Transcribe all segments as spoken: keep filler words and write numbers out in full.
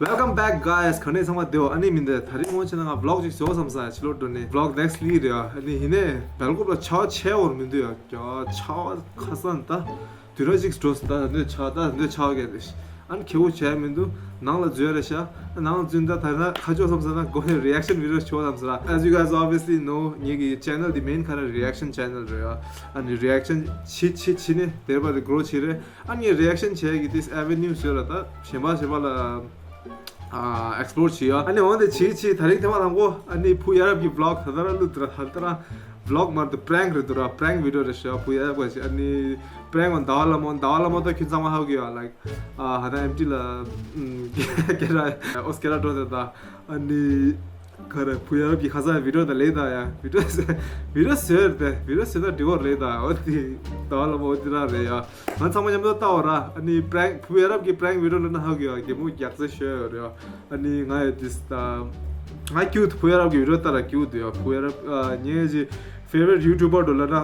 Welcome back, guys. ག་ནས་ཚང་མ་བདེ་བོ། ཨ་ནི་མི་འདི་ད་རིང་ངོ་ཆེ་ན་ང་vlog་ཅིག་བཟོ་བསམ་ས་ཕྱི་ལོགས་འགྲོ་ནས་vlog next ལི་རེད། ཨ་ནི་ཡིན་ནས་སྦེལ་ཀོབ་ལ་ཆར་པ་ཆེ་བོར་མི་འདུག་ཡ། ཀྱ་ཆར་པ་ཁ་སང་ད་དུས་ར་ཅིག་འགྲོ་ད་འདོད་ཆར་ད་འདོད་ཆར་གས་ཏེ་ཨ་ནི་ཁེ་བོ་བྱས་མི་འདུག་ནང་ལ་འཛུལ་རེད་ཤག་ནང་ལ་འཛུལ་ད་ད་ན་ཁ་ཆོ་བསམ་ས་ན་སྒོ་ནས་reaction video་ཆོ་བསམ་ས་ར། As you guys obviously know, ངེད་ཀྱི་channel་འདི་main ཁ་ར་reaction channel་རེད་ཡ། ཨ་ནི་reaction་བྱེད་བྱེད་བྱེད་ནས་དེར་པ་དེ་grow་བྱེད་རེད། ཨ་ནི་reaction་བྱས་ཀྱི་this avenue་ཟེར་ལ་ད་གཞན་པ་གཞན་པ་ལ་ཨ་explore་བྱེད་ཡ། ཨ་ནི་འོན་ཏེ་བྱེད་བྱེད་ད་རིང་ཐེངས་མ་དང་པོ་ཨ་ནི་བུ་ཡ་རབས་ཀྱི་vlog་ད་ལྟ་ར་བླུགས་འདུག་ར། ད་ལྟ་ར་vlog་མ་རེད་འདུག prank་རེད་འདུག་ར། prank video་རེད་ཤག་བུ་ཡ་རབས་ཀྱི་ཨ་ནི་prank་མ་ཟླ་བ་ལ་མོ་ཟླ་བ་ལ་མོ་ད་ཁྱོད་ཚང་མ་ཧ་གོ་ཡ་like ཨ་ཧ་ད་empty་ལ་ཨུམ་སྐེ་ར་ཨོ་སྐེ་ར་འགྲོ་ད་ད་ཨ་ནི། ག་རེ་བུ་ཡ་རབས་ཀྱི་ཁ་སང་video་དང་ལས་དང་ཡ་video་video་བཟོས་རེད་དེ་video་བཟོས་ན་འགྲིག་གོ་རེད་ད་འོ་དེ་ད་བ་ལ་མོ་འོ་དེ་རང་རེད་ཡ། ང་ཚང་མ་མཉམ་དུ་ལྟ་བ་ར་ཨ་ནི་prank་བུ་ཡ་རབས་ཀྱི་prank video་ལ་ན་ཧ་གི་ཡ་གད་མོ་རྒྱག་ཚེ་ཤོད་ཡོད་རེད་ཡ། ཨ་ནི་ང་ཡ་this་ད་ང་cute་བུ་ཡ་རབས་ཀྱི་video་ལྟ་ར་cute་ཡ། བུ་ཡ་རབས་ཨ་ངའི་ཅི་favorite YouTuber་འགྲོ་ལ་ན་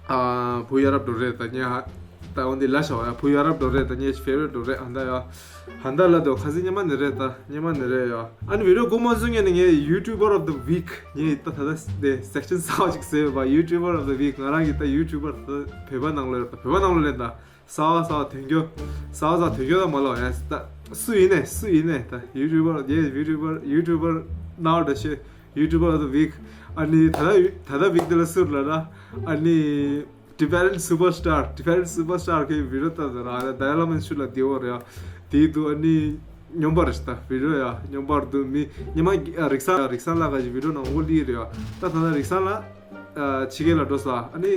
ཨ་བུ་ཡ་རབས་འགྲོ་རེད་ད་ངའི་ཧ། ད་འོན་ཏེ་ལ་ཤ་བ་ཡ་བུ་ཡ་རབས་འགྲོ་རེད་ད་ངའི་favorite་འགྲོ་རེད་ཨ་ད་ཡ། ཧ་ད་ལ་དོ་ཁ་སི་ཉི་མ་ནི་རེད་ད་ཉི་མ་ནི་རེད་ཡ། ཨ་ནི་video་གོ་མ་སུ་ངས་ནི་ངའི་YouTuber of the week་ངས་ད་ད་ད་དེ་section་གསར་བ་ཅིག་ཟེར་བ་YouTuber of the week་ང་རང་གི་ད་YouTuber་ད་བོད་པ་ནང་ལོ་ཡོད་ད་བོད་པ་ནང་ལོ་ལེན་ད་གསར་བ་གསར་བ་དོན་གྱོ་གསར་བ་གསར་དོན་གྱོ་ད་མ་ལོ་ཡ་ད་སུ་ཡིན་ནས་སུ་ཡིན་ནས་ད་YouTuber་ཡེ་YouTuber YouTuber་now་ད་ཤེ་YouTuber of the week་ཨ་ནི་ད་ད་ད་ད་week་དེ་ལ་སུར་ལ་ད་ཨ་ནི། Tibetan Superstar Tibetan Superstar་གི་video་ལྟ་ད་ར་ད་ཡ་ལ་མན་ཤུ་ལ་དེ་འོ་རེད་ཡ། དེ་དུ་ཨ་ནི་སྙོམས་པར་ཞིག་ད་video་ཡ་སྙོམས་པར་དུ་མི་ཉི་མ་རིག་ས་རིག་ས་ལ་ག་ཞིག་video་ནང་འོ་ལི་རེད་ཡ། ད་ད་ད་རིག་ས་ལ་ཕྱི་རྒྱལ་ལ་འགྲོ་ས་ཨ་ནི་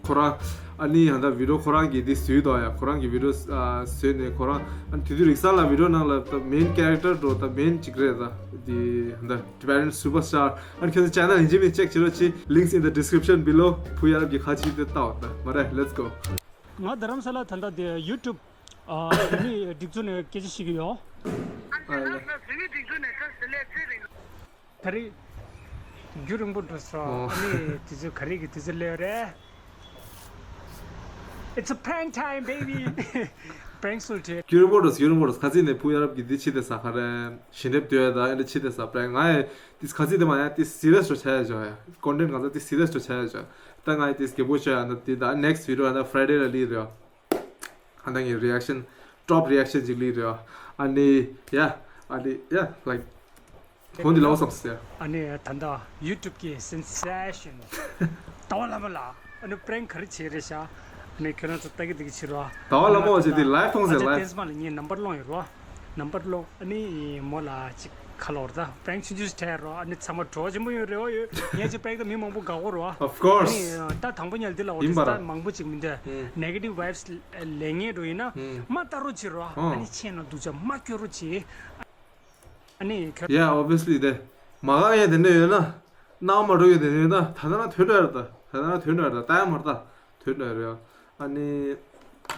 ཁོ་རང་ཨ་ནི་ཡང་ད་video་ཁོ་རང་གི་དེ་བཟོས་དོ་ཡ་ཁོ་རང་གི་video་བཟོས་ནས་ཁོ་རང་ཨ་ནི་དེ་དུས་རིག་ས་ལ་video་ནང་ལ་ད་main character་འགྲོ་ད་main་གཅིག་རེད་ད་དེ་ད། Tibetan Superstar། ཨ་ནི་ཁྱོད་ཚོ་channel་ཡིན་གཅིག་མིན་གཅིག་check་བྱེད་རོགས་གྱིས། Links in the description below། བུ་ཡ་རབས་ཀྱི་ཁ་ཆེ་དེ་ལྟ་འོ་ད་མ་རེད། Let's go། ང་རྡ་རམ་ས་ལ་ད་ལྟ་དེ་YouTube་ཨ་བོད་མི་སྒྲིག་འཛུགས་ནས་སྐད་ཆ་བཤད་ཀྱི་ཡོད། ཨ་ལ་ལ། ད་རེས་རྒྱུན་རིང་པོ་འགྲོ་སོང་། ཨ་ནི་དུས་ཚོད་ག་རེ་གི་དུས་ཚོད་སླེབས་རེད། It's a prank time, baby. Prank་སུལ་ཏེ། རྒྱུན་རིང་པོ་འགྲོ་སོང་རྒྱུན་རིང་པོ་འགྲོ་སོང་ཁ་སང་ནས་བུ་ཡ་རབས་ཀྱི་འདི་ཕྱི་དེ་ས་ཁ་རེད། ཞི་འདེབས་དུས་ད་ཨེ་འདྲ་ཕྱི་དེ་ས་prank་ང་ཡ། དེ་ཁ་སང་དེ་མ་ཡ་དེ་serious་རུ་ཆ་ཡ་ཇོ་ཡ། Content་གང་ས་དེ་serious་རུ་ཆ་ཡ་ཇོ། ད་ང་ཡ་དེ་སྐྱིད་པོ་ཆ་ཡ་ན་དེ་ད་next video་ཨ་ད་Friday་ལ་ལི་རེད། ཨ་ད་ངའི་reaction top reaction་ཅིག་ལི་རེད། ཨ་ནི་ཡ་ཨ་ནི་ཡ་like་ཁོང་དེ་ལའོ་སམ་སེ། ཨ་ནི་ད་ད་YouTube་གི་sensation་ཟླ་བ་ལྷ་མོ་ལ་ཨ་ནི་prank་ག་རེ་བྱེད་རེད་ཤག་ཨ་ནི་ཁྱོད་རང་ཚོ་ལྟ་གི་འདུག་གི་ཕྱིར་རོ། ཟླ་བ་ལྷ་མོ་ཟེར་དེ་live་ཐོང་ཟེར་live། བསྟན་སྨ་ལ་ངས་number་སློང་ཡོད་རོ། number་སློང་ཨ་ནི་མོ་ལ་ཅིག་ཁ་ལོར་ད་prank་ཆུང་ཆུང་ཞིག་འཕྲད་རོ། ཨ་ནི་ཚང་མ་བྲོ་ཆེན་པོ་ཡོད་རེད་བ་ཡོད། ངས་ཅིག་prank་ད་མི་མང་པོ་དགའ་གོ་རོ། Of course། ཨ་ནི་ད་དང་པོ་ཉལ་འདི་ལ་འོ་ཡིན་པ་ར། ད་མང་པོ་ཅིག་མི་འདུག་ཨུམ། negative vibes་ལས་ངེས་འགྲོ་ཡིན་ན་ཨུམ། མ་ལྟ་རོགས་བྱེད་རོ། ཨ་ཨུམ། ནི་ཆེ་ན་སྡུག་ཅག་མ་སྐྱོ་རོགས་བྱེད། ཨ་ནི་ཁྱོད། Yeah, obviously་དེ། མ་གང་ཡང་དེ་འདྲ་ཡོད་ན། སྣང་མ་འགྲོ་ཡོད་དེ་འདྲ་ཡོད་ན་ད་ལྟ་ན་དོན་འདྲ་ཡོད་ད། ད་ལྟ་ན་དོན་འདྲ་ཡོད་ད། ལྟ་ཡ་མ་རེད་ད། དོན་འདྲ་ཡོད་རེད། ཨ་ནི།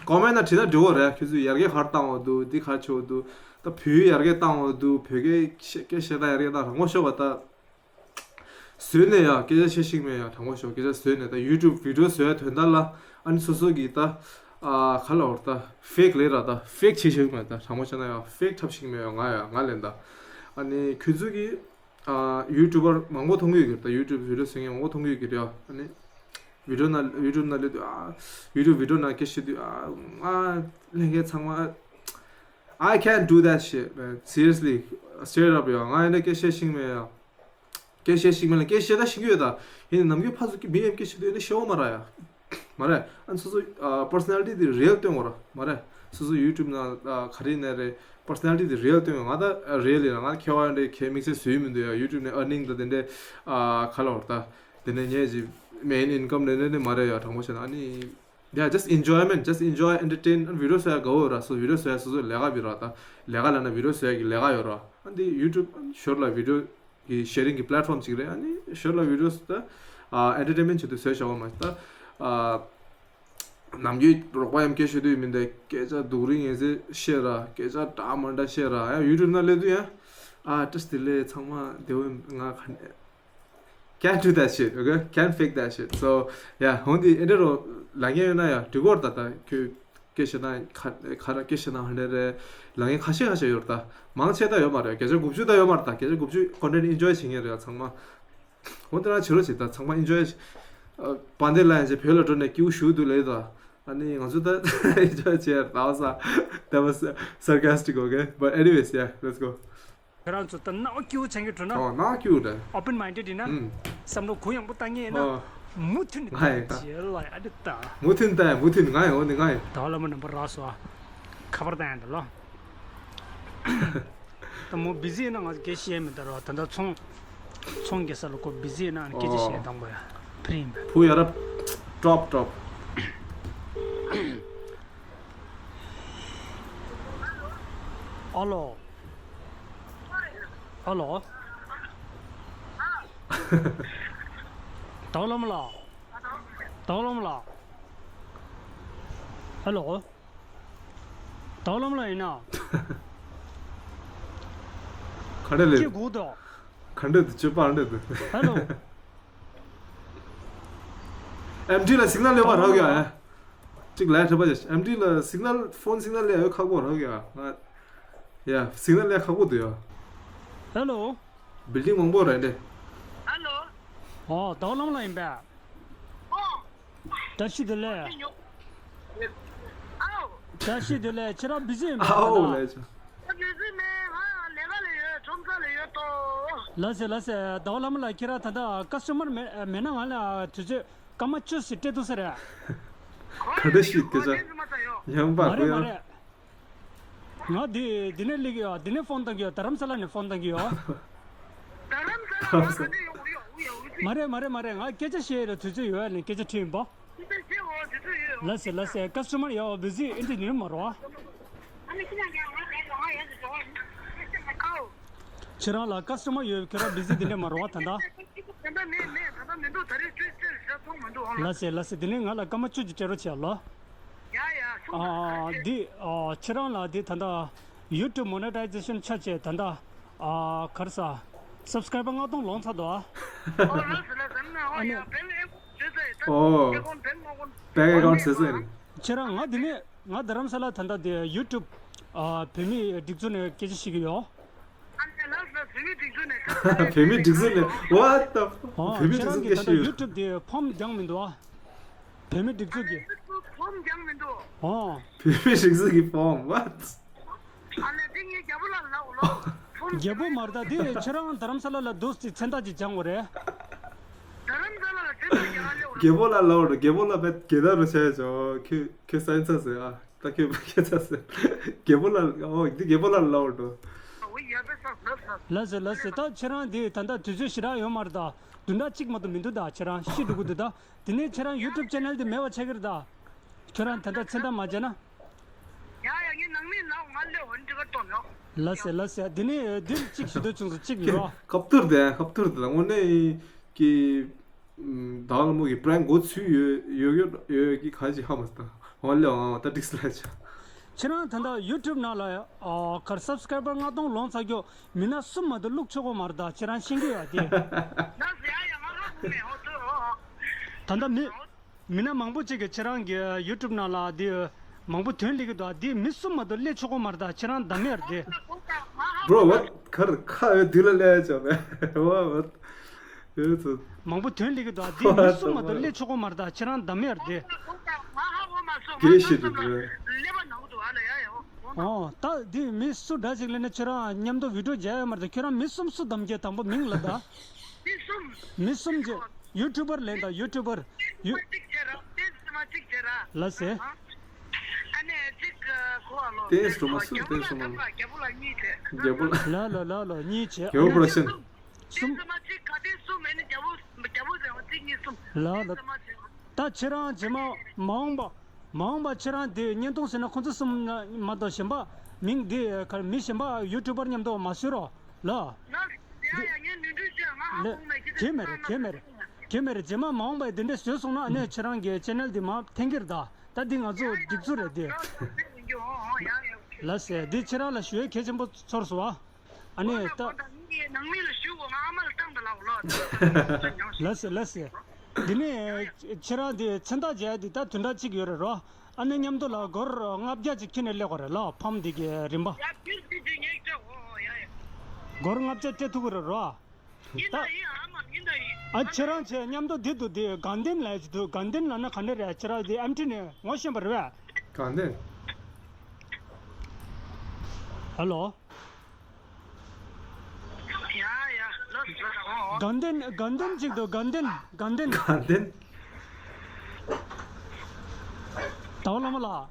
comment་ན་བྲིས་ན་འགྲིག་གོ་རེད། ཁྱོད་ཚོས་ཡར་རྒྱས་ག་རེ་བཏང་འོ་འདུག་འདི་ག་ཆོག་འདུག་ད་བོད་ཡིག་ཡར་རྒྱས་བཏང་འོ་འདུག་བོད་སྐད་སྐད་བཤད་སྟངས་ཡར་རྒྱས་བཏང་དྲང་པོ་ཤོད་པ་ད། བཟོས་ནས་ཡ་སྐད་ཆ་བཤད་ཤེས་མེད་ཡ་དྲང་པོ་ཤོད་སྐད་ཆ་བཟོས་ནས་ད་YouTube video་བཟོ་ཡ་དོན་དག་ལ་ཨ་ནི་སོ་སོ་གི་ད་ཨ་ག་ལ་བར་ད་fake་ལས་ར་ད་fake་བྱེད་ཤེས་མེད་ད་དྲང་པོ་བཤད་ན་ཡ་fake་འཁྲབ་ཤེས་མེད་ཡ་ང་ཡ་ང་ལེན་ད་ཨ་ནི་ཁྱོད་ཚོ་གི་ཨ་YouTuber་མང་པོ་མཐོང་གི་ཡོད་གི་ད་YouTube video་བཟོ་མཁན་མང་པོ་མཐོང་གི་ཡོད་གི་རེད་ཨ་ནི་video་ན་YouTube་ན་ལས་དུས་ཨ་YouTube video་ན་སྐད་བཤད་དུས་ཨ་ང་ལྷན་རྒྱས་ཚང་མ་I can't do that shit, man. Seriously, straight up ཡ་ང་ཡ་ནི་སྐད་བཤད་ཤེས་མེད་ཡ། སྐད་བཤད་ཤེས་མེད་ལ་སྐད་བཤད་ད་ཤེས་ཀྱི་ཡོད་ད། ཡིན་ནའི་ནམ་རྒྱུན་ཕར་ཚུར་མི་ཡང་སྐད་བཤད་དུས་ཡིན་ན་ཤེས་འོ་མ་ར་ཡ། མ་རེད། ཨ་ནི་སོ་སོ་ཨ་personality་དེ་real་སྟོན་དགོས་ར་མ་རེད། སོ་སོ་YouTube་ནང་ཨ་ག་རེ་ཡིན་ནའི་རེད་personality་དེ་real་སྟོན་དགོས་ང་ད་real་ཡིན་ར་ང་ད་ཁེ་བ་འདྲ་ཁེ་དམིགས་བསལ་བཟོས་མི་འདུག་ཡ་YouTube་ནས་earning་ད་དེ་འདྲ་ཨ་ག་ལ་བར་ད་དེ་ནས་ངས་ཀྱི་main income་ནས་ནས་ནས་མ་རེད་ཡ་དྲང་པོ་བཤད་ན་ཨ་ནི། Yeah, just enjoyment, just enjoy, entertain, and video་བཟོ་ཡ་དགའ་བོ་ར་སོ་video་བཟོ་ཡ་སོ་སོ་ལས་ཀ་བི་ར་ད་ལས་ཀ་ལ་ན་video་བཟོ་ཡ་གི་ལས་ཀ་ཡོད་ར་ཨ་འདི་YouTube་ཨ་ནི་ཞོར་ལ་video་གི་sharing་གི་platform་ཅིག་རེད་ཨ་ནི་ཞོར་ལ་video་ད་ཨ་entertainment་བྱེད་དུ་བཟོ་བྱ་བ་མ་ད་ཨ་ནམ་རྒྱུན་རོགས་པ་ཡམ་སྐད་ཤོད་དུས་མིན་ད་སྐད་ཆ་སྡུག་རིང་ངེས་ཟེར་བཤད་ར་སྐད་ཆ་འདྲ་མ་འདྲ་བཤད་ར་ཡང་YouTube་ནང་སླེབས་དུས་ཡང་ཨ་བཀྲ་ཤིས་བདེ་ལེགས་ཚང་མ་བདེ་བོ་ཡིན་ང་ག་ནས། Can't do that shit, okay? Can't fake that shit. So, yeah, ཧོན་དེ་ཨེ་འདྲ་རོ་ལ་ངན་ཡོད་ན་ཡ་འགྲིག་གོ་ར་ད་ད་ཁྱོད་ སྐད་བཤད་ན་ཁ་ཁ་ར་སྐད་བཤད་ན་ཧ་འདྲ་རེད། ལ་ངན་ཁ་ཤས་ཁ་ཤས་ཡོད་རེད་ད། མང་ཆེ་ད་ཡོད་མ་རེད། བརྒྱ་ཆ་དགུ་བཅུ་ད་ཡོད་མ་རེད་ད། བརྒྱ་ཆ་དགུ་བཅུ་content enjoy་བྱེད་མཁན་རེད་ཚང་མ། འོ་དེ་རང་བྱེད་རོགས་བྱེད་ད། ཚང་མ་enjoy་བྱེད། པཱན་ཌེ་ལ་ཡང་བྱེད་བོད་ལ་འགྲོ་ནས་སྐྱིའུ་ཞུ་འདུག་ལབ་ད། ཨ་ནི་ང་ཚོ་ད་enjoy་བྱེད་ད་བ་ས། That was sarcastic, okay? But anyways, yeah, let's go. ཁྱེད་རང་ཚོ་ད་རྣ་བ་སྐྱིད་པོ་བྱེད་མཁན་འགྲོ་ན། ཨོ་རྣ་བ་སྐྱིད་པོ་རེད། Open minded་ཡིན་ན། ཨུམ། བསམ་བློ་གུ་ཡངས་པོ་བཏང་མཁན་ཡིན་ན། ཨོ། མུ་མཐུད་ནས་ང་ཡི་ད། བྱེད་ལ་ཡ་འདི་ད། མུ་མཐུད་ད་མུ་མཐུད་ང་ཡི་འོ་ནི་ང་ཡི། ཟླ་བ་ལྷ་མོ་རྣམ་པ་རག་སོ། ཨ། ཁ་པར་བཏང་ཡ་འདི་ལོ། ད་མོ་busy་ཡིན་ན་ང་ཚོ་སྐད་བཤད་མི་ད་རོ། ད་ལྟ་ཚོང་ཚོང་རྒྱག་ས་ལ་ཁོ་busy་ཡིན་ན་སྐད་ཆ་བཤད་དང་པོ་ཡ་ཕི་རིང་བུ་ཡ་རབ་drop drop། ཨ་ལོ། ཨ་ལོ། ཟླ་བ་ལྷ་མོ་ལགས། ཟླ་བ་ལྷ་མོ་ལགས། ཨ་ལོ། ཟླ་བ་ལྷ་མོ་ལགས་ཡིན་ན། ག་འདྲ་ལེ། ཁྱེད་སྒུག་དོ། ག་འདྲ་འདུག་སྤྱོད་པ་འདྲ་འདུག་ཨ་ལོ། ཨེམ་ཌི་ལ་སིག་ནལ་ཡོད་པ་རག་ཡ། གཅིག་ལས་ཐུབ་པ་ཅིག་ཨེམ་ཌི་ལ་སིག་ནལ་ཕོན་སིག་ནལ་ལས་ཡོད་ཁག་པོ་རག་ཡ། ང་། ཡ་སིག་ནལ་ལས་ཁག་པོ་འདུག་ཡ། ཧེ་ལོ། བིལ་ཌིང་མང་པོ་རེད་འདྲེ། ཧེ་ལོ། ཨོ་ཟླ་བ་ལྷ་མོ་ལགས་ཡིན་པས། ཨོ། བཀྲ་ཤིས་བདེ་ལེགས། ཨའོ། བཀྲ་ཤིས་བདེ་ལེགས། ཁྱེད་རང་བི་ཟི་ཡིན་པས་ཨའོ་ད། ལས་བྱུང་། བི་ཟི་མེད། ང་ལས་ཀ་ལ་ཡོད། ཁྲོམ་ས་ལ་ཡོད་དོ། ལགས་སེ་ལགས་སེ། ཟླ་བ་ལྷ་མོ་ལགས་ཁྱེད་རང་ད་ལྟ་ཀ་སི་ཊ་མར་མེད་མེད་ན་ང་ལ་དུས་ཚོད་སྐར་མ་བཅུ་ཞིག་སྤྲད་ཐུབ་ས་རེད། ག་འདྲ་ཞིག་སྐད་ཆ་ཡང་པ་མ་རེད་མ་རེད། ང་འདི་འདི་ནས་སླེབས་ཀྱི་ཡོད། འདི་ནས་ཕོན་བཏང་གི་ཡོད། རྡ་རམ་ས་ལ་ནས་ཕོན་བཏང་གི་ཡོད། རྡ་རམ་ས་ལ་ང་ག་འདྲ་ཡོང་གི་ཡོད། ཡོང་གི་ཡོད། མ་རེད་མ་རེད་མ་རེད། ང་སྐད་ཆ་བཤད་ཡོད་རེད། དུས་ཚོད་ཡོད་ནས་སྐད་ཆ་དྲིས་ཡིན་པ། དུས་ཚོད་བཤད་འོ་དུས་ཚོད་ཡོད། ལགས་སེ་ལགས་སེ། ཀ་སི་ཊ་མར་ཡོད་བི་ཟི་ཨེ་འདྲ་ཉིན་མ་རོ། ཨ་ནི་ཁྱེད་རང་ཀྱང་ང་ལས་ཀྱང་ང་ཡོད་ཟེར་བ། ཁྱེད་རང་ལ་ཀ་སི་ཊ་མར་ཡོད། ཁྱེད་རང་བི་ཟི་འདི་འདྲ་མ་རོ་ད་ལྟ། ད་ལྟ་མེད་མེད། ད་ལྟ་མི་འདུག་ད་རེས་སྤྲོད་སྤྲོད་ཟེར་མཐོང་མི་འདུག་ཨང་། ལགས་སེ་ལགས་སེ། འདི་ནས་ང་ལ་སྐར་མ་བཅུ་གཅིག་སྤྲད་རོགས་བྱས་ལོ། ཡ་ཡ་སོང་ཨ། ད་ག་རེ་བྱས། འདི་ཨ་ཁྱེད་རང་ལ་འདི་ད་ལྟ་ཡུ་ཊུབ་མོ་ནེ་ཊའི་ཛེ་ཤན་ཆགས་བྱས་ད་ལྟ་ཨ་ག་རེ་ཟ། སབ་སི་ཀ་རའི་བར་ལྔ་སྟོང་ལོངས་ཚར་འདུག་ཨ། ཨོ་ལགས་སོ་ལགས་སོ། ཨ་ནི་ཨོ་ཡ་བེང་ཨེ་ཀོན་བཟོས་ཚར་ཡིན། ད་ཨོ་ཨེ་ཀོན་བེང་ཨེ་ཀོན། བེང་ཨེ་ཀོན་བཟོས་ཚར་ཡིན། ཁྱེད་རང་ང་འདི་ནས་ང་རྡ་རམ་ས་ལ་ད་ལྟ་འདི་ཡུ་ཊུབ་ཨ་བོད་མིའི་སྒྲིག་འཛུགས་ནས་སྐད་ཆ་བཤད་ཀྱི་ཡོད། ཨ་ནི་ལགས་སོ། བོད་མིའི་སྒྲིག་འཛུགས་ནས་ད་ལྟ་བོད་མིའི་སྒྲིག་འཛུགས་ནས། What the fuck? ཨོ་བོད་མིའི་སྒྲིག་འཛུགས་སྐད་ཆ་བཤད་ཡོད། ཁྱེད་རང་གི་ད་ལྟ་ཡུ་ཊུབ་འདི་ཕོམ་རྒྱག་མི་འདུག་ཨ། བོད་མིའི་སྒྲིག་འཛུགས་ཀྱི། ཕོམ་རྒྱག་མི་འདུག་ཨོ། བོད་མིའི་སྒྲིག་འཛུགས་ཀྱི་ཕོམ། What? ཨ་ལས་དེ་ངས་རྒྱལ་པོ་ལ་ལབ་ལོ། ཕོམ་རྒྱལ་པོ་མ་རེད་ད། དེ་ཁྱེད་རང་རྡ་རམ་ས་ལ་ལ་འདུག་སེ་མཚན་རྟགས་ཅིག་སྦྱང་དགོས་རེད། རྡ་རམ་ས་ལ་ལ་མཚན་རྟགས་སྦྱང་ལབ་ལོ། རྒྱལ་པོ་ལ་ལབ་རོགས། རྒྱལ་པོ་ལ་བས་རྒྱལ་དར་རུ་བྱས་ཆོག་ཁྱོད་ཁྱོད་སའིན་ཚ་ཟེར་ཨ། ད་ཁྱོད་མ་ཁྱོད་ཚ་ཟེར། རྒྱལ་པོ་ལ། ཨོ་འདི་རྒྱལ་པོ་ལ་ལབ་རོགས། ལགས་སེ་ལགས་སེ། ད་ཁྱེད་རང་འདི་ད་ལྟ་དུས་ཚོད་ཞེ་དྲག་ཡོད་མ་རེད་ད། བདུན་ཕྲག་གཅིག་མ་གཏོགས་མི་འདུག་ད། ཁྱེད་རང་ཤི་འགྲོ་གི་འདུག་ད། དེ་ནས་ཁྱེད་རང་ཡུ་ཊུབ་ཆེ་ནལ་དེ་མེད་པ་ཆགས་ཀྱི་རེད་ད། ཁྱོད་རང་ད་ལྟ་མཚན་རྟགས་མ་བྱས་ན། ཡ་ཡ་ངས་ནང་མི་ལ་ང་ལས་འོན་འདི་ག་གཏོང་ཡོང་། ལགས་སེ་ལགས་སེ། དེ་ནས་འདིར་གཅིག་ཞུ་འདོད་བྱུང་སོང་། གཅིག་ཡོད། ཁ་ཐུར་དེ་ཁ་ཐུར་དེ་ལ་དངོས་གནས་ཀྱི་ད་ལ་མོ་གི་པྲེང་མགོ་ཚུད་ཡོད་ཡོད་ཡོད་ཡོད་ཀྱི་ག་ཅི་ཧ་མ་སྟ་ཧོན་ལེ་ཨང་ད་ཏིག་སི་ལ་ཆ། ཁྱེད་རང་ད་ལྟ་ཡུ་ཊུབ་ནང་ལ་ཨ་གར་སབ་སི་ཀ་རའི་བར་ལྔ་སྟོང་ལོངས་ཚར་རྒྱུ་མི་སྣ་གསུམ་མ་གཏོགས་བླུག་ཆོག་གོ་མ་རེད་ད། ཁྱེད་རང་ཤེས་ཀྱི་ཡོད་དེ། ལགས་སེ། ཡ་ཡ་ང་ཧ་གོ་མེད་ཧོ་ཏོ། ད་ལྟ་མི། མི་སྣ་མང་པོ་ཅིག་གིས་ཁྱེད་རང་གི་ཡུ་ཊུབ་ནང་ལ་འདི་མང་པོ་ཐོན་ལེ་གི་འདུག་འདི་མི་གསུམ་མ་གཏོགས་སླེབས་ཆོག་གོ་མ་རེད་ད། ཁྱེད་རང་འདམ་ཡར་དེ། Bro, what? ཁར་ཁ་འོས་དུས་ལ་སླེབས་ཆོག་མེད། What? What? ཡོད་ཚོད། མང་པོ་ཐོན་ལེ་གི་འདུག་འདི་མི་གསུམ་མ་གཏོགས་སླེབས་ཆོག་གོ་མ་རེད་ད། ཁྱེད་རང་འདམ་ཡར་དེ། དེ་ཤི་འགྲོ་འགྲོ། ཨོ་ད་འདི་མི་སུ་འདྲ་ཅིག་སླེབས་ན་ཁྱེད་རང་མཉམ་དུ་བི་ཌིའོ་མཇལ་ཡོད་མ་རེད་ད། ཁྱེད་རང་མི་གསུམ་སུ་འདམ་གྱི་དང་པོ་མིང་ལབ་ད། མི་གསུམ། མི་གསུམ་ཅིག་ཡུ་ཊུབ་པར་ལེན་དང་ཡུ་ཊུབ་པར། ཡུ། ལགས་སེ། ཏེས་རུ་མ་སུ་ཏེས་རུ་མ། རྒྱལ་པོ་ལ། ལ་ལ་ལ་ལ་གཉིས་བྱས། རྒྱལ་པོ་པྲོ་ཌག་ཤན། གསུམ། ལ་ལ། ད་ཁྱེད་རང་རྗེས་མ་མ་འོངས་པ། མ་འོངས་པ་ཁྱེད་རང་དེ་བརྙན་ཐུང་ཟེར་ན་ཁོང་ཚོ་གསུམ་མ་གཏོགས་གཞན་པ་མིང་དེ་ག་མི་གཞན་པ་ཡུ་ཊུབ་པར་མཉམ་དུ་མ་བཟོས་རོགས་ལ། ལགས། ལགས། ཡ་ཡ་ངས་ནོར་འཁྲུལ་བྱས། ང་ཧ་ལས། གོ་མེད། ཁྱེད་གལ་མེད་རེད། ཁྱེད་མེད་རེད། ཁྱེད་མེད་རེད། རྗེས་མ་མ་འོངས་པ་འདི་འདྲས་བཟོས་སོང་ན་ཨ་ནི་ཁྱེད་རང་གི་ཆེ་ནལ་འདི་མར་འཐེན་གྱི་རེད་ད། ད་འདི་ང་ཚོ་སྒྲིག་འཛུགས་རེད་དེ། ལགས་སེ། འདི་ཁྱེད་རང་ལ་ཞུ་ཡས་གལ་ཆེན་པོ་ཚོར་སོང་ཨ། ཨ་ནི་ད། ནང་མི་ལ་ཞུ་འོ། ང་ཨ་མ་ལ་བཏང་ད་ལ་འོ་ལོ། ལགས་སེ་ལགས་སེ། འདི་ནས་ཁྱེད་རང་འདི་མཚན་རྟགས་མཇལ་འདི་ད་བདུན་ཕྲག་གཅིག་ཡོད་རེད་རོ། ཨ་ནི་མཉམ་དུ་ལ་སྒོར་ལྔ་བརྒྱ་ཅིག་ཁྱེར་ནས་སླེབས་དགོས་རེད་ལ། ཕམ་འདི་གི་རིན་པ། ཡ་ཕིར་ཅི་ཅི་ངས་སྤྲད་འོ་ཡ་ཡ། སྒོར་ལྔ་བརྒྱ་སྤྲད་ཐུབ་ཀྱི་རེད་རོ། ཡིན་ད་ད་ཡིན་ཨ་མ་ཡིན་ད་ཡིན། ཨ་ཁྱེད་རང་ཆེ་མཉམ་དུ་འདི་འདུག་འདི་དགའ་ལྡན་ལ་ཡ་ཅིག་འདུག་དགའ་ལྡན་ལ་ན་ག་འདྲ་རེད། ཁྱེད་རང་འདི་ཨེམ་ཊི་ནས་ངོ་ཤེས་པ་རེད་པས། དགའ་ལྡན། ཧེ་ལོ། ཡ་ཡ་ལོས་ལོས་འོ་འོ། དགའ་ལྡན་དགའ་ལྡན་ཅིག་འདུག་དགའ་ལྡན་དགའ་ལྡན། དགའ་ལྡན། ཟླ་བ་ལྷ་མོ་ལགས།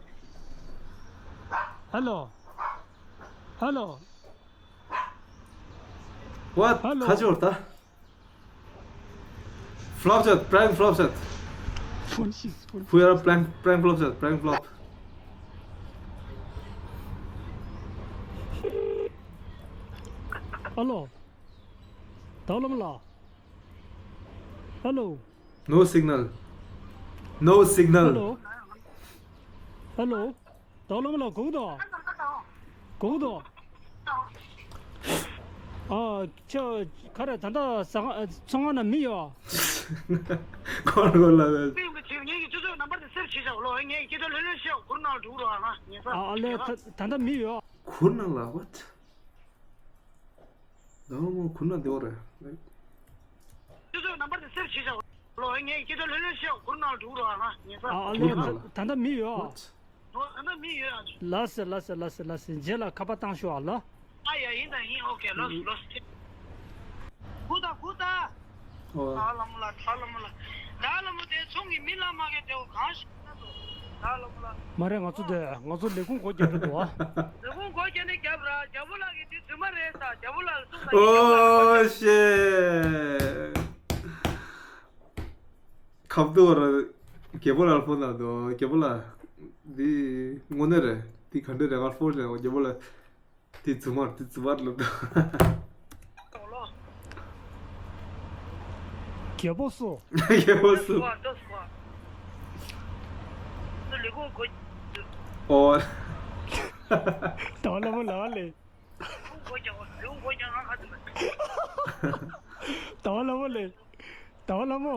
ཧེ་ལོ། ཧེ་ལོ། What? ཧེ་ལོ། ཁ་ཅོར་ད། Flop shot, prank flop shot. Phone ཤིག་ཕུ་ཡ་ར་prank prank flop shot, prank flop. ཧེ་ལོ། ཟླ་བ་ལྷ་མོ་ལགས། ཧེ་ལོ། No signal. No signal. ཧེ་ལོ། ཧེ་ལོ། ཟླ་བ་ལྷ་མོ་ལགས་གོ་གི་འདུག་གོ་གི་འདུག་ཨ་ཁྱོད་ག་རེ་ད་ལྟ་ཟ་ཁང་ཚོང་ཁང་ནང་མི་ཡོད། ཁོ་ལ་ལ་ལ། ངས་ཀྱི་སྤྱི་ཚོགས་ནམ་བར་དུ་སེབ་བྱེད་བཞག་ལོ། ངས་སྐད་ཆ་ལྷོད་ལྷོད་བཤད། གུར་ནང་འགྲོ་རོགས་ཨ། ང་ཉན་ས། ཨ་ཨ་ལས་ད་ད་ལྟ་མི་ཡོད། གུར་ནང་ལ་what? ཟླ་བ་ལྷ་མོ་གུར་ནང་བསྡད་པ་རེད། ཁྱེད་ཚོས་ནམ་བར་དུ་སེབ་བྱེད་བཞག་ལོ། ངས་ཁྱེད་ཚོ་ལྷོད་ལྷོད་བཤད། གུར་ནང་འགྲོ་རོགས་ཨ། ང་ཉན་ས། ཨ་ཨ་ལས་གུར་ནང་ལ། ད་ད་ལྟ་མི་ཡོད། ཨ་ད་ལྟ་མི་ཡོད་ཨ། ལགས་སེ་ལགས་སེ་ལགས་སེ་ལགས་སེ། རྗེས་ལ་ཁ་པར་བཏང་ཤོག་ཨ་ལ། ཨ་ཡ་ཡིན་ད་ཡིན། ཨོ་ཁེ་ལོས་ལོས། གུ་ད་གུ་ད། ཨོ། ད་ལ་མོ་ལ་ད་ལ་མོ་ལ། ད་ལ་མོ་དེ་ཚོང་གི་མི་ལ་མ་གེ་དེ་གང་ཞིག་ན་དོ། ད་ལ་མོ་ལ། མ་རེད། ང་ཚོ་དེ་ང་ཚོ་ལས་ཁུངས་སྒོ་རྒྱབ་རེད་འདུག་ཨ། ལས་ཁུངས་སྒོ་རྒྱབ་ནས་རྒྱབ་ར། རྒྱབ་པོ་ལགས་ཀྱི་དེ་རྫུན་མ་རེད་ད། རྒྱབ་པོ་ལགས་ལ་གསུངས་ད། ཨོ་ཤེ། ཁབ་ཏུ་བར་རྒྱལ་པོ་ལགས་ཕོན་ལ་འདུག་རྒྱལ་པོ་ལགས་འདི་དངོས་གནས་རེད། འདི་ག་འདྲ་རེད། ང་ཕོན་ལ་རྒྱལ་པོ་ལགས། དེ་རྫུན་མ་རེད། དེ་རྫུན་མ་རེད་ལབ་འདུག་རྒྱལ་པོ་སུ། རྒྱལ་པོ་སུ། ཨོ། ཟླ་བ་ལྷ་མོ་ལགས་ལས། ཟླ་བ་ལྷ་མོ་ལས། ཟླ་བ་ལྷ་མོ།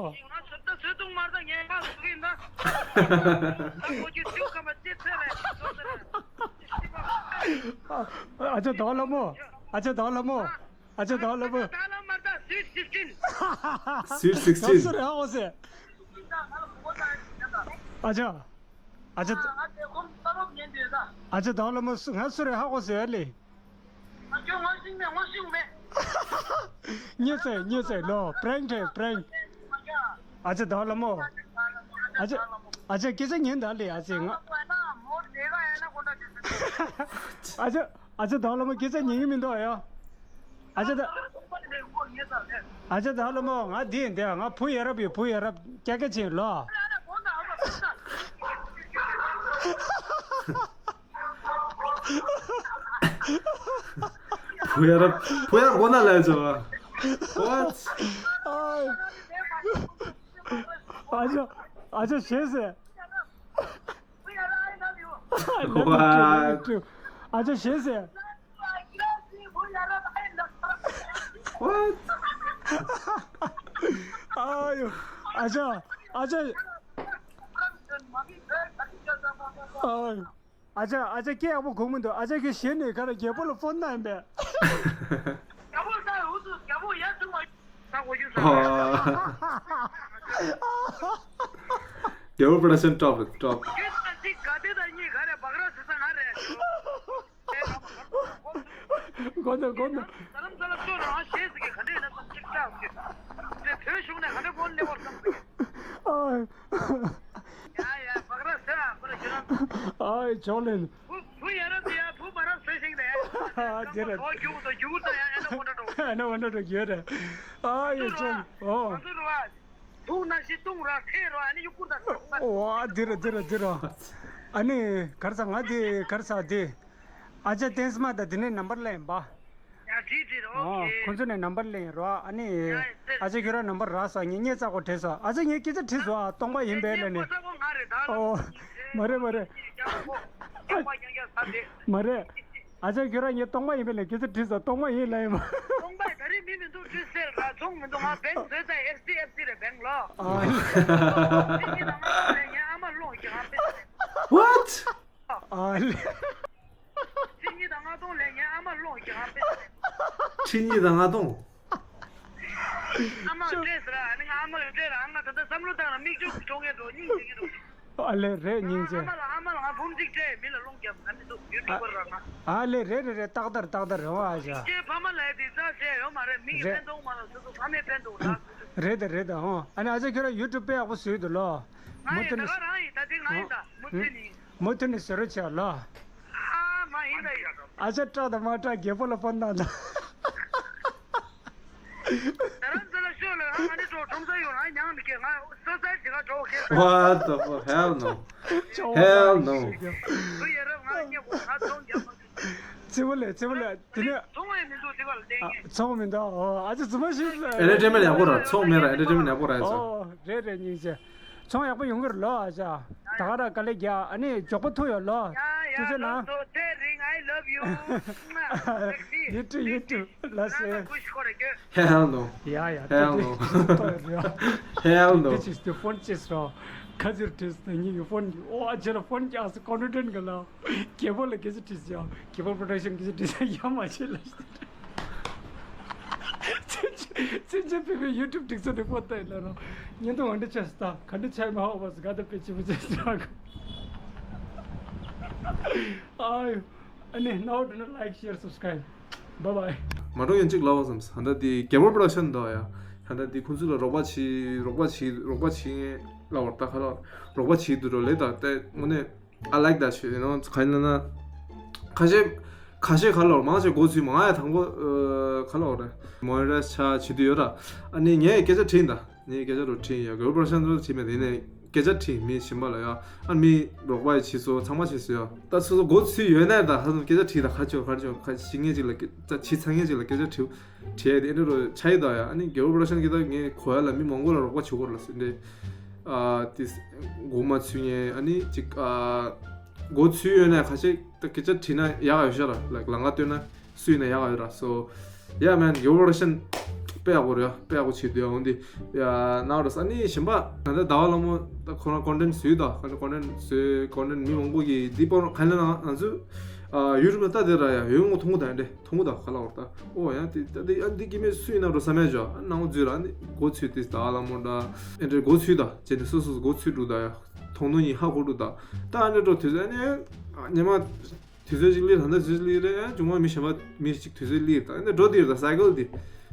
ཨ་ཅག་ཟླ་བ་ལྷ་མོ། ཨ་ཅག་ཟླ་བ་ལྷ་མོ། ཨ་ཅག་ཟླ་བ་ལྷ་མོ། Sweet sixteen. Sweet ག་སུ་sixteen. རེད་ཧ་གོ་སོང་། ཨ་ཅག་ཨ་ཅག་ཨ་ཅག་ཟླ་བ་ལྷ་མོ་སུ། ང་སུ་རེད་ཧ་གོ་སོང་ཨ་ལས། རྙེད་སོང་རྙེད་སོང་ལོ། prank རེད། prank ཨ་ཅག་ཟླ་བ་ལྷ་མོ། ཨ་ཅག་ཨ་ཅག་སྐད་ཆ་ཉན་ད་ལས། ཨ་ཅག་ང་ཨ་ཅག་ཨ་ཅག་ཟླ་བ་ལྷ་མོ་སྐད་ཆ་ཉན་གི་མི་འདུག་ཨ་ཡ། ཨ་ཅག་ད། ཨ་ཅག་ཟླ་བ་ལྷ་མོ། ང་འདི་འདི་ང་བུ་ཡ་རབས་ཡོད། བུ་ཡ་རབས་སྐྱ་སྐྱ་ཅན་ལོ། བུ་ཡ་རབས་བུ་ཡ་རབས་གོ་ན་ལས་བྱ་བ། What? ཨ་ཅག་ཨ་ཅག་ཞེས་ཟེར། What? ཨ་ཅག་ཞེས་ཟེར། What? ཨ་ཡོ། ཨ་ཅག་ཨ་ཅག་ཨ་ཡོ། ཨ་ཅག་ཨ་ཅག་སྐད་ཡག་པོ་གོ་མི་འདུག་ཨ་ཅག་གིས་ཞེད་ནས་ག་རེ་རྒྱལ་པོ་ལ་ཕོན་གནང་ཡིན་པས། རྒྱལ་པོ་ལྟར་འུ་ཚོ་རྒྱལ་པོ་ཡར་བྱུང་བ། ད་གོ་རྒྱུ་ཟ། ཨོ། རྒྱལ་པོ་production top རེད། top. ཁྱོད་ད་ཅིག་དགའ་བདེ་དང་གཉིས་ག་རེ་སྦག་ར་ཟེར་ས་ང་རེད། གོ་ན་གོ་ན། དྷ་རམ་ས་ལ་ཁྱོད་རང་ཤེས་ཟིག་གི་ག་འདྲས་ཡིན་ན་ཙམ་ཅིག་ཆགས་ཟིག་དེ་བོད་གཞུང་ནས་ག་འདྲས་གོ་སླེབས་པར་བསམ་ཟིག་ཨ། ཡ་ཡ་སྦག་ར་ཟེར་ཨ་ཁོ་ར་ཁྱོད་རང་། ཨ་ཅོག་ལེན། བུ་བུ་ཡ་རབས་ཡ་བུ་མ་རབས་ཟེར་ཞིང་རེད། ཨ་དེ་རེད། ཁོ་རྒྱུག་དང་རྒྱུག་དང་ཡ་ཨེ་ན་ཁོ་འདྲ་འགྲོ། ཨེ་ན་ཁོ་འདྲ་འགྲོ་རྒྱུ་རེད། ཨ་ཡ་ཅོག་ཨོ། ང་ཚོ་རུ་བ། དུག་ནང་བཞིན་བཏུང་ར་ཐེ་རོ་ཨ་ནི་གཡུག་ཀུར་དང་། ཨོ་ཨ་དེ་རེད་དེ་རེད་དེ་རེད། ཨ་ནི་གར་ས་ང་དེ་གར་ས་དེ། ཨ་ཅག་བསྟན་སྨྲ་དང་དེ་ནས་ནམ་བར་ལེན་པ། ཡ་བྲིས་བྲིས་རོ། ཨོ་ཁོ་ཚོ་ནས་ནམ་བར་ལེན་རོ། ཨ་ནི་ཡ་ཡ་ཨ་ཅག་ཁྱོད་རང་ནམ་བར་རག་སོང་། ངས་ངས་ཚ་གོ་བྲིས་སོང་། ཨ་ཅག་ངས་སྐད་ཆ་དྲིས་སོང་། ཨ་སྟོང་པ་ཡིན་པས་ལས་ནས། ཨོ་མ་རེད་མ་རེད། མ་རེད། ཨ་ཅག་ཁྱོད་རང་ངས་སྟོང་པ་ཡིན་པས་ལས་སྐད་ཆ་དྲིས་སོང་། སྟོང་པ་ཡིན་ལ་ཡིན་པ། སྟོང་པ་ད་རེས་མི་མི་འདུག་བྲིས་ཟེར་ལ་ཚོང་མི་འདུག་ང་བེང་བཟོས་ད་ཨེཕ་སི་ཨེཕ་སི་རེད་བེང་ལོ། ཨ་ངས་ཨ་མ་ལོང་གི་ང་བེང་། What? ཨ་ལེ། ཁྲི་གཉིས་དང་ལྔ་སྟོང་ལས་ངའི་ཨ་མ་སློང་ཀྱང་ཨ་ཕས། ཁྲི་གཉིས་དང་ལྔ་སྟོང་། ཨ་མ་སྤྲད་ཟེར་ཨ་ནི་ང་ཨ་མ་ལ་སྤྲད་ར་ཨ་ང་ད་ལྟ་བསམ་བློ་བཏང་ར་མིག་ཆུ་གི་གྲོང་ངེ་འགྲོ་སྙིང་རྗེ་གི་འགྲོ། ཨ་ལེ་རེད་སྙིང་རྗེ། ཨ་མ་ལ་ཨ་མ་ལ་ང་འབུམ་གཅིག་སྤྲད་མི་ལ་སློང་རྒྱབ་ང་མི་འདུག་ཡུ་ཊུབ་པར་ར་ང་། ཨ་ལེ་རེད་རེད་རེད་ཏག་ཏག་ཏག་ཏག་རེད་ཨ་ཅག་ཁྱེད་ཕ་མ་ལ་དེ་ཙག་བྱས་ཡོད་མ་རེད་མི་གི་རེད། ཕན་ཐོགས་མ་ལ་སོ་སོ་ཕ་མའི་ཕན་ཐོགས་ད། རེད་ད་རེད་ད་ཨོ། ཨ་ནི་ཨ་ཅག་ཁྱོད་རང་ཡུ་ཊུབ་དཔེ་ཡག་པོ་བཟོས་འདུག་ལོ། ང་མུ་ཡི་མཐུད་ད་ནས། ག་རང་ཡིན་ད་དེ་ང་ཡིན་ད་མུ་མཐུད་ནས། མུ་མཐུད་ནས་བཟོ་རོགས་བྱས་ལོ། ཨ་མ་ཡིན་ད་ཡིན། ཨ་ཅག་སྐྲག་དང་མ་སྐྲག་རྒད་པོ་ལ་ཕོན་བཏང་དང་། ད་རང་ཚོ་ལ་ཤོད་ལ་ང་ང་ནི་གྲོགས་ཁྲོམ་ས་ཡོང་ང་མྱང་མི་ཁེ་ང་སོ་སའི་དེ་ག་གྲོགས་ཁེ། What the fuck? Hell no. Hell no. བུ་ཡ་རབས་ང་ཉེ་གོ་ང་ཚོང་རྒྱབ་མ་ཐུབ། ཚེ་བོ་ལས་ཚེ་བོ་ལས་དེ་ནས། ཚོང་བའི་མི་འདུག་དེ་ག་ལ་བསྟན་ངེས། ཚོང་མི་འདུག་ཨོ་ཨ་ཅག་རྫུན་མ་ཞིག་ལ། ཨེ་ཊར་ཊེན་མེན་ཊི་ཡག་པོ་ར་ཚོང་མེད་ར་ཨེ་ཊར་ཊེན་མེན་ཊི་ཡག་པོ་ར་ཨེ་ཚོ། ཨོ་རེད་རེད་སྙིང་རྗེ། ཚོང་ཡག་པོ་ཡོང་གི་རེད་ལོ་ཨ་ཅག་ད་ག་ར་དཀའ་ལས་རྒྱག་ཨ་ནི་མགྱོགས་པོ་ཐུག་ཡོང་ལོ། ཡ་ཡ་ཐུགས་རྗེ་ལགས་སོ་ཚེ་རིང་I love you. You too you too. ལགས་སེ། Hell no. ཡ་ཡ་Hell no. Hell no. This is the phone chase རོ། ཁ་ཚིར་བྲིས་ཏེ་ཉིད་ཀྱི་ཕོན་གྱི་ཨོ་ཨ་ཅེ་ལ་ཕོན་གྱི་ཨ་སི་ཀོན་ཕི་ཌེན་གི་ལ་རྒད་པོ་ལ་སྐད་ཆ་དྲིས་ཡ་རྒད་པོ་པྲོ་ཌག་ཤན་སྐད་ཆ་དྲིས་ཡ་ཡ་མ་བྱེད་ལ་ཚིན་ཆེན་ཕེ་ཕེ་ཡུ་ཊུབ་སྒྲིག་ཚོ་རི་པོ་ཏ་ཡི་ལ་རོ་ཉིན་དུ་འོན་ཏེ་ཆེ་སི་ཏ་ག་འདྲ་ཆེ་མ་ཧོ་བ་སི་ག་ད་པེ་ཅི་བུ་ཆེ་སི་ཏ་ག་ཨ་ཡོ། ཨ་ནི་now do not like share subscribe. Bye bye. མ་འགྲོ་ཡན་གཅིག་ལབ་བསམ་ཧ་ད་དེ་རྒྱལ་བ་པྲོ་ཌག་ཤན་འདུག་ཡ། ཧ་ད་དེ་ཁོང་ཚོ་ལ་རོགས་པ་བྱེད་རོགས་པ་བྱེད་རོགས་པ་བྱེད་ལབ་བར་ད་ཁ་ལ་རོགས་པ་བྱེད་དུ་འགྲོ་ལེ་ད་ལྟ་དངོས་གནས་I like that shit you know ག་ཡིན་ན་ཁ་ཤས་ཁ་ཤས་ཁ་ལོར་མང་ཆེ་མགོ་ཚུད་མང་ཡ་དང་པོ་ཁ་ལོར་རེད་མོ་རེ་ཆ་བྱེད་དུ་ཡོད་ར། ཨ་ནི་ངས་སྐད་ཆ་དྲིས་ད། ངས་སྐད་ཆ་རུ་དྲིས་ཡ་གོ་པར་ཤན་རུ་དྲིས་མེད་དེ་ནས་སྐད་ཆ་དྲིས་མི་ཞིམ་པ་ལ་ཡ། ཨ་མི་རོགས་པ་ཡི་བྱེད་སོ་ཚང་མ་བྱེད་སོ་ཡ། ད་སོ་སོ་མགོ་ཚུད་ཡོད་ན་ད་ཧ་སོ་སྐད་ཆ་དྲིས་ད་ཁ་ཆོ་ཁ་ཆོ་ཁ་ཤི་ངེས་ཅིག་ལ་སྐད་ཆ་བྱེད་ཚ་ངེས་ཅིག་ལ་སྐད་ཆ་དྲིས་དྲིས་ཡ་དེ་ཨེ་འདྲ་རུ་ཆ་ཡི་ད་ཡ། ཨ་ནི་གོ་པར་ཤན་གི་ད་ངས་གོ་ཡ་ལ་མི་མང་པོ་ལ་རོགས་པ་བྱེད་དགོས་ལ་སོ་འདྲ། ཨ་དེ་མགོ་མ་ཚུད་ངེས་ཨ་ནི་ཅིག་ཨ་མགོ་ཚུད་ཡོད་ན་ཁ་ཤས་ད་སྐད་ཆ་དྲིས་ན་ཡག་ཡོད་ཤ་ར་ལ་ལང་ཀ་སྟོན་ན། སུ་ཡིན་ན་ཡག་ཡོད་ར་སོ། Yeah man, your version དཔེ་ཡག་པོ་རེད་དཔེ་ཡག་པོ་བྱེད་འདུག་ཡ། འོན་ཏེ་ཡ་ནའོ་ར་ས་ནི་གཞན་པ་ད་ལྟ་ཟླ་བ་ལྷ་མོ་ད་ཁོ་རང་ཀོན་ཊེན་ཊི་བཟོས་ད་ཁོ་རང་ཀོན་ཊེན་ཊི་བཟོས་ཀོན་ཊེན་ཊི་མི་མང་པོ་གིས་འདི་པོ་ག་ལ་ན་ང་ཚོ་ཡུ་ཊུབ་ལ་ལྟ་དེ་ར་ཡ་ཡོད་ངོ་མཐོང་གི་ད་འདྲེ་མཐོང་གི་ད་ག་ལ་བར་ད་ཨོ་ཡ་དེ་ད་དེ་ཡ་འདི་སྐྱེ་མེད་སུ་ཡིན་ན་རོ་ས་མེད་ཇོ་ནང་འཛུལ་ར་ནི་གོ་ཚུལ་དེ་ཟླ་བ་ལྷ་མོ་འདྲ་ཨེ་འདྲེ་གོ་ཚུལ་ད་བྱས་ནས་སོ་སོ་གོ་ཚུལ་འགྲོ་ད་ཡ་མཐོང་ནོ་ཡིན་ཧ་གོ་འགྲོ་ད་ད་ཨ་འདྲེ་འགྲོ་དུས་ཚོད་ཨ་ནི་ཉི་མ། དུས་ཚོད་ཅིག་སླེབས་ད་ལྟ་དུས་ཚོད་སླེབས་རེད་ཨ་ཅུང་མ་མི་གཞན་པ་མི་ཞིག་དུས་ཚོད་སླེབས་ད་ཨ་ནི་འགྲོ་དེ་རེད་ད་སའི་ཀལ་དེ།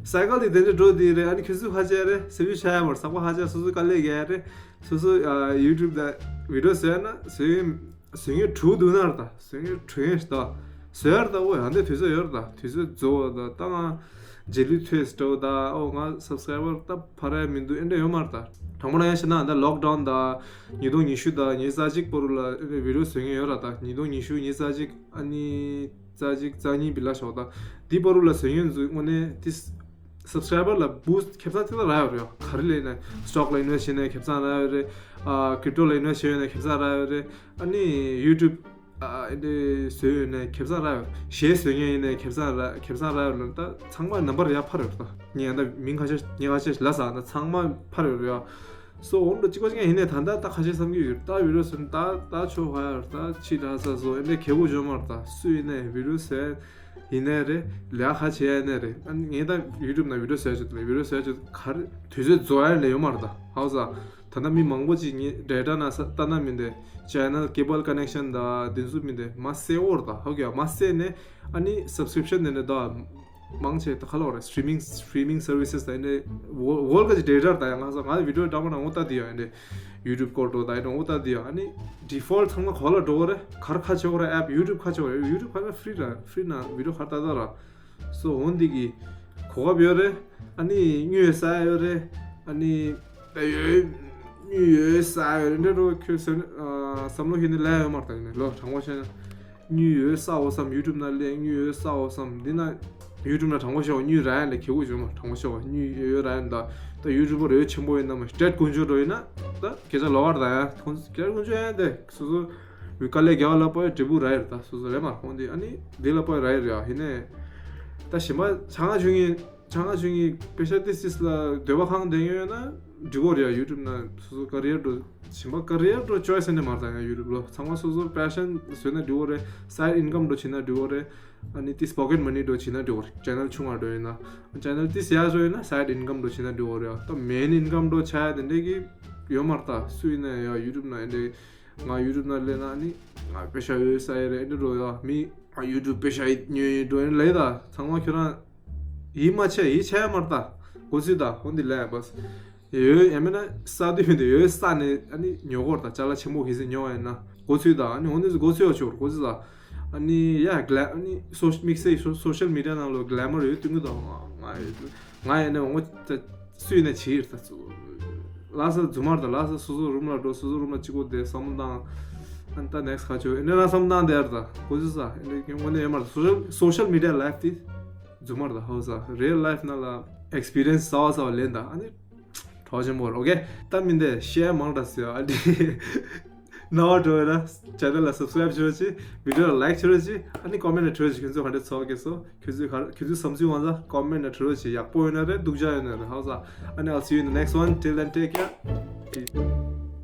སའི་ཀལ་དེ་དེ་འདྲ་འགྲོ་དེ་རེད་ཨ་ནི་ཁྱོད་ཚོ་ཧ་ཅག་རེད་སེ་བི་ཤ་ཡ་མར་ཟག་པ་ཧ་ཅག་སོ་སོ་དཀའ་ལས་རྒྱག་ཡ་རེད་སོ་སོ་ཡུ་ཊུབ་ད་བི་ཌིའོ་བཟོས་ན་བཟོས་ངེས་བཟོས་ངེས་དྲུག་འདུག་ན་རེད་ད་བཟོས་ངེས་དྲུག་ངེས་ད་བཟོས་ཡ་རེད་ད་ཨོ་ཡ་འདི་དུས་ཚོད་ཡོད་རེད་ད་དུས་ཚོད་རྫོགས་ད་ད་ང་རྗེས་ལུས་ཐོས་སི་འགྲོ་ད་ཨོ་ང་སབ་སི་ཀ་རའི་བར་ད་འཕར་ཡ་མི་འདུག་ཨེ་འདྲ་ཡོད་མ་རེད་ད་དྲང་པོ་ན་ཡ་ཤི་ན་ད་ལོག་ཌའུན་ད། ཉིས་སྟོང་ཉི་ཤུ་དང་ཉི་ཤུ་རྩ་གཅིག་བར་ལ་བི་ཌིའོ་བཟོ་མཁན་ཡོད་ར་ད། ཉིས་སྟོང་ཉི་ཤུ་ཉི་ཤུ་རྩ་གཅིག་ཨ་ནི་རྩ་གཅིག་རྩ་གཉིས་བི་ལ་ཞོག་ད། འདི་བར་ལ་བཟོ་མཁན་ཚོ་དངོས་གནས་དེ་སབ་སི་ཀ་རའི་བར་ལ་བུ་སི་ཊི་ཁེ་བཟང་ཐིག་ཐག་རག་ཡོད་རེད་ཡ། ག་རེ་ལས་ན་སི་ཊོག་ལ་ཨིན་ཝེ་སི་ཊི་བྱས་ན་ཁེ་བཟང་རག་ཡོད་རེད། ཨ་ཀི་རིབ་ཊོ་ལ་ཨིན་ཝེ་སི་ཊི་བྱས་ཡོད་ན་ཁེ་བཟང་རག་ཡོད་རེད། ཨ་ནི་ཡུ་ཊུབ་ཨ་ཨེ་འདྲ་བཟོས་ཡོད་ན་ཁེ་བཟང་རག་ཡོད། གཞས་བཟོ་མཁན་ཡིན་ན་ཁེ་བཟང་རག་ཁེ་བཟང་རག་ཡོད་ལ་ད་ཚང་མ་ནམ་བར་ཡར་འཕར་ཡོད་རེད་ད། ངས་ད་མིང་ཁ་ཤས་ངས་ཁ་ཤས་ལབ་ས་ད་ཚང་མ་འཕར་ཡོད་རེད་ཡ། སོ་འོང་འགྲོ་གཅིག་པ་གཅིག་ཡིན་ནས་ད་ལྟ་ད་ཁ་ཤས་བསམ་གྱི་ཡོད་ད་བི་ཌིའོ་བཟོས་ད་ད་ཆོ་ཧ་ཡ་ད་ཕྱི་དྲག་ས་སོ་ཨེ་འདྲ་གལ་པོ་བྱུང་མ་རེད་ད་སུ་ཡིན་ནས་བི་ཌིའོ་བཟོས་ཡིན་ནས་རེད་ལས་ཁ་བྱེད་ཡ་ནས་རེད་ཨ་ངས་ད་ཡུ་ཊུབ་ནང་བི་ཌིའོ་བཟོས་ཆོག་ད་བི་ཌིའོ་བཟོས་ཆོག་ག་རེ་དུས་ཚོད་རྫོགས་ཡ་ལས་ཡོད་མ་རེད་ད་ཧའོ་ས་ད་ལྟ་མི་མང་པོ་ཅིག་ངས་ཌེ་ཊ་ནང་ས་ལྟ་ན་མི་འདུག་ཅེ་ནལ་ཀེ་བལ་ཀ་ནེག་ཤན་ད་དེ་ཚོ་མི་འདུག་མ་སེ་འོར་ད་ཧ་གོ་ཡ་མ་སེ་ནས་ཨ་ནི་སབ་སི་ཀི་རིབ་ཤན་དེ་འདྲ་ད། མང་ཆེ་ད་ག་ལ་བ་རེད། སི་ཊི་རི་མིང་སི་ཊི་རི་མིང་སར་བི་སེ་སི་ད་ཨེ་འདྲ་ཝོ་ཝོལ་ག་ཅིག་ཌེ་ཊར་ད་ཡ་ང་ཚོ་ང་ཚོ་བི་ཌིའོ་འདྲ་མ་འདྲ་ངོ་ལྟ་དེ་ཡ་ཨེ་འདྲ་ཡུ་ཊུབ་སྐོར་འགྲོ་ད་ཨེ་འདྲ་ངོ་ལྟ་དེ་ཡ་ཨ་ནི་ཌི་ཕོལ་ཊི་ཚང་མ་གོ་ལ་འགྲོ་བ་རེད། ག་རེ་ཁ་ཆེ་བ་རེད། ཡུ་ཊུབ་ཁ་ཆེ་བ་རེད། ཡུ་ཊུབ་ཁ་ན་ཕི་རི་ར་ཕི་རི་ན་བི་ཌིའོ་ག་རེ་ལྟ་ད་ར་སོ་འོང་འདི་གི་གོ་སྐབས་ཡོད་རེད། ཨ་ནི་དངུལ་ཡོད་ས་ཡོད་རེད། ཨ་ནི་ད་ཡོད་དངུལ་ཡོད་ས་ཡོད་རེད་འདྲ་འགྲོ་ཁྱོད་བསམ་བློ་ཁྱོད་ནི་ལས་ཡོད་མ་རེད་ད་ཡིན་ནའི་ལོ་དྲང་པོ་བཤད་ན། དངུལ་ཡོད་ས་འོ་བསམ། ཡུ་ཊུབ་ནང་སླེབས་དངུལ་ཡོད་ས་འོ་བསམ། འདི་ན་ཡུ་ཊུབ་ནང་དྲང་པོ་བཤད་པ་དངུལ་རག་ཡ་ལས་ཁེ་གུ་བྱུང་མ་དྲང་པོ་བཤད་པ་དངུལ་ཡོད་རག་ཡ་ད་ད་ཡུ་ཊུབ་པར་ཡོད་ཆེན་པོ་ཡིན་ན་མ་ཏྲེད་དཀོན་མཆོག་འགྲོ་ཡིན་ན་ད་སྐད་ཆ་ལོ་བར་ད་ཡ་ཁོང་ཏྲེད་དཀོན་མཆོག་ཡ་དེ་སོ་སོ་བི་དཀའ་ལས་རྒྱག་པ་ལ་པོ་ཡ་འབྲས་བུ་རག་ཡ་རེད། ད་སོ་སོ་རེད་མ་ཁོང་དེ་ཨ་ནི་འདི་ལ་པོ་ཡ་རག་ཡ་རེད་ཡ། ཡིན་ནའི་ད་གཞན་པ་ཆ་ང་བྱུང་ཡིན། ཆང་ང་ཆུང་གི་པེ་ཤ་ཏི་སིས་ལ་འདོད་པ་ཁང་དེ་ཡོད་ན་འགྲིག་གོ་རེད་ཡ། ཡུ་ཊུབ་ན་སོ་སོ་ཀ་རི་ཡར་འགྲོ་བཞིན་པ་ཀ་རི་ཡར་འགྲོ་ཅོའི་སི་ནས་མར་དང་ཡ། ཡུ་ཊུབ་ལོ་ཚང་མ་སོ་སོ་པེ་ཤན་བཟོས་ན་འགྲིག་གོ་རེད། སའིཌ་ཨིན་ཀམ་འགྲོ་བྱེད་ན་འགྲིག་གོ་རེད། ཨ་ནི་ཏིས་པོ་ཀེཊ་མ་ནི་འགྲོ་བྱེད་ན་འགྲིག་གོ་རེད། ཅེ་ནལ་ཆུང་བ་འགྲོ་ཡིན་ན་ཅེ་ནལ་ཏིས་ཡག་འགྲོ་ཡིན་ན་སའིཌ་ཨིན་ཀམ་འགྲོ་བྱེད་ན་འགྲིག་གོ་རེད་ཡ། ད་མེན་ཨིན་ཀམ་འགྲོ་ཆ་ཡ་དེ་འདྲས་ཀྱི་ཡོད་མ་རེད། ད་སུ་ཡིན་ན་ཡ་ཡུ་ཊུབ་ན་ཨེ་འདྲས་ང་ཡུ་ཊུབ་ན་སླེབས་ན་ནི་ང་པེ་ཤ་ཡོད་ས་ཡ་རེད་ཨེ་འདྲས་འགྲོ་ཡ། མི་ང་ཡུ་ཊུབ་པེ་ཤ་ཡོད་ཉོས་ཡིན་འགྲོ་ཡིན་ལེ། ད་ཚང་མ་ཁྱོད་རང་ཡིད་མ་ཆེས་ཡིད་ཆེས་ཡ་མ་རེད། ད་གོ་ཚུལ་ད་འོ་འདི་ལས་བས། ཡོད་ཡ་མེད་ན་ས་དུས་མི་འདུག་ཡོད་ས་ནས་ཨ་ནི་ཉོ་གོ་རེད། ད་ཅ་ལག་ཆེན་པོ་གི་ཟིན་ཉོ་བ་ཡིན་ན་གོ་ཚུལ་ད་ཨ་ནི་འོ་འདི་གོ་ཚུལ་ཡོད་ཆོག་གོ་ཚུལ་ད། ཨ་ནི་ཡ་གླེ་ཨ་ནི་སོ་དམིགས་བསལ་སོ་སོ་ཤལ་མི་ཌི་ཡ་ནང་ལོ་གླེ་མར་ཡོད་དུས་ངུ་ད་ང་ང་ཡོད་ང་ཡིན་ན་འོ་ད་སུ་ཡིན་ན་བྱེད་ཡིར་ད་ཚུ་ལ་ས་རྫུན་མར་ད་ལ་ས་སོ་སོ་རུམ་ལ་འགྲོ་སོ་སོ་རུམ་ལ་གཅིག་པོ་བསྡད་བསམ་བློ་བཏང་ཨ་ནི་ད་ནེག་སི་ཁ་ཆོ་ཨེ་འདྲ་རང་བསམ་བློ་བཏང་བསྡད་ཡར་ད་གོ་ཚུལ་ས་ཨེ་འདྲ་ངོ་ནས་ཡོད་མ་རེད། སོ་ཤལ་སོ་ཤལ་མི་ཌི་ཡ་ལའིཕ་དེ་རྫུན་མ་རེད། ད་ཧོ་ས་རེལ་ལའིཕ་ནང་ལ་ཨེག་སི་པི་རི་ཡན་སི་གསར་པ་གསར་པ་ལེན་ད་ཨ་ནི་གྲོགས་ཆེན་པོ་རེད། ཨོ་ཁེ། ད་མི་འདི་ཤེར་མང་དྲགས་ཟེར་ཨ་འདི་ནོར་འགྲོ་ཡོད་ན་ཅེ་ནལ་ལ་སབ་སི་ཀ་རའིབ་བྱེད་རོགས་གྱིས། བི་ཌིའོ་ལ་ལའིཀ་བྱེད་རོགས་གྱིས། ཨ་ནི་ཀོ་མེན་ཊ་བྲིས་རོགས་གྱིས། ཁྱོད་ཚོ་ག་འདྲས་ཚོར་གྱི་སོ་ཁྱོད་ཚོས་ག་ཁྱོད་ཚོའི་བསམ་ཚུལ་དབང་ཚ་ཀོ་མེན་ཊ་བྲིས་རོགས་གྱིས། ཡག་པོ་ཡོད་ན་རེད་སྡུག་ཅག་ཡོད་ན་རེད། ཧོ་ས། ཨ་ནི་I'll see you in the next one. Till then, take care. Peace.